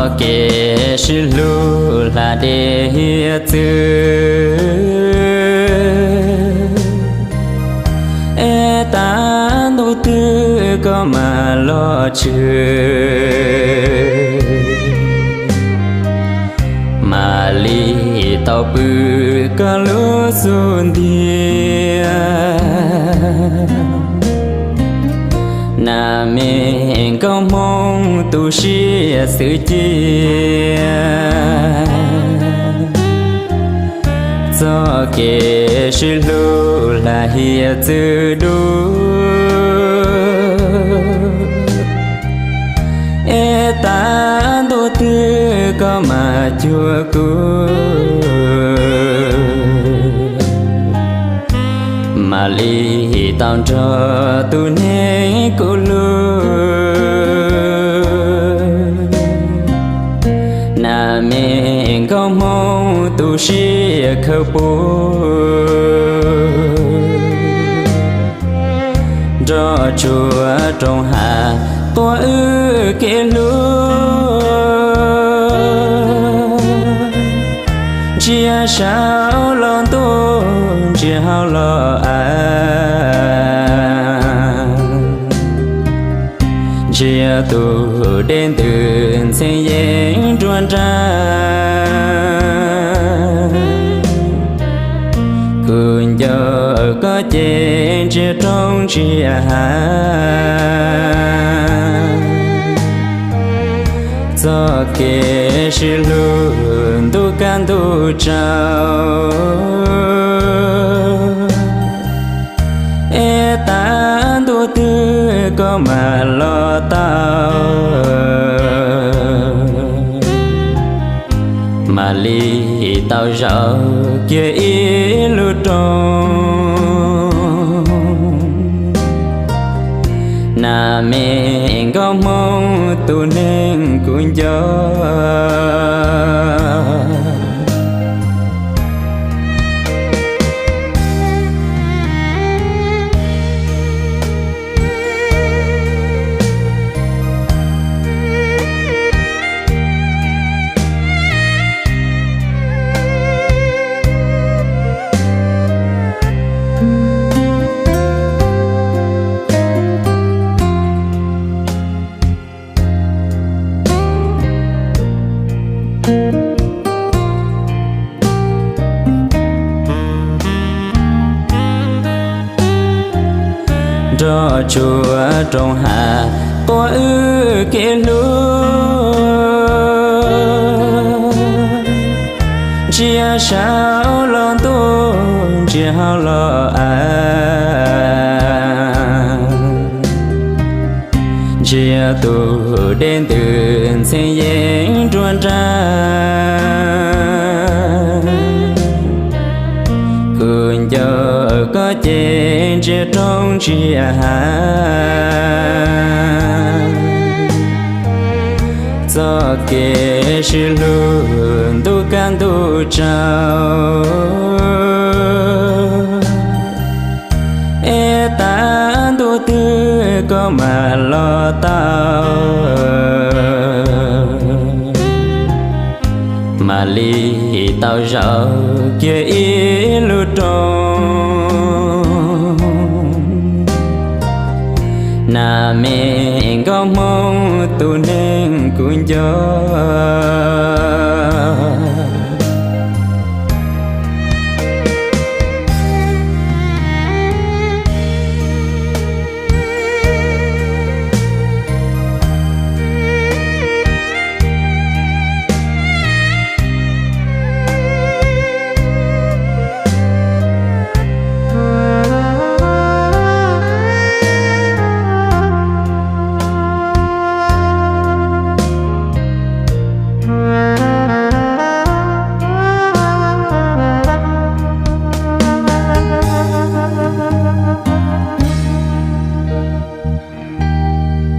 Txoj kev sib hlub hla dej hiav txwv, es tav ntuj twg koj mam los tshwm. Mam li tau pw koj lub xub ntiag, nas me nkauj Hmoob tu siab xwm cia. Txoj kev sib hlub hla hiav txwv dub, es tav ntuj twg koj mam cuag kuv. Mam li tau nrog tus neeg kuv hlub, nas me nkauj Hmoob tu siab khawv puv, nroj tsuag rooj hav tuav wb kev hlub. Ntsia saum los ntuj, ntsia hauv los av, ntsia tus dej ntws ntxhee yeeb nruab nrab. Kuv nco koj ces ntsia roob ntsia hav. Txoj kev sib hlub ntuj kaj ntuj tsaus, es tav ntuj twg koj mam los tau. Mam li tau zaum kiag ib lub rooj, nas me nkauj Hmoob tus neeg kuv nco. Nroj tsuag rooj hav tuav wb kev hlub, ntsia saum los ntuj, ntsia hauv los av, ntsia tus dej ntws ntxhee yeeb nruab nrab. Kuv nco koj ces ntsia roob ntsia hav. Txoj kev sib hlub ntuj kaj ntuj tsaus, es tav ntuj twg koj mam los tau. Mam li tau zaum kiag ib lub rooj, nas me nkauj Hmoob tus neeg kuv nco.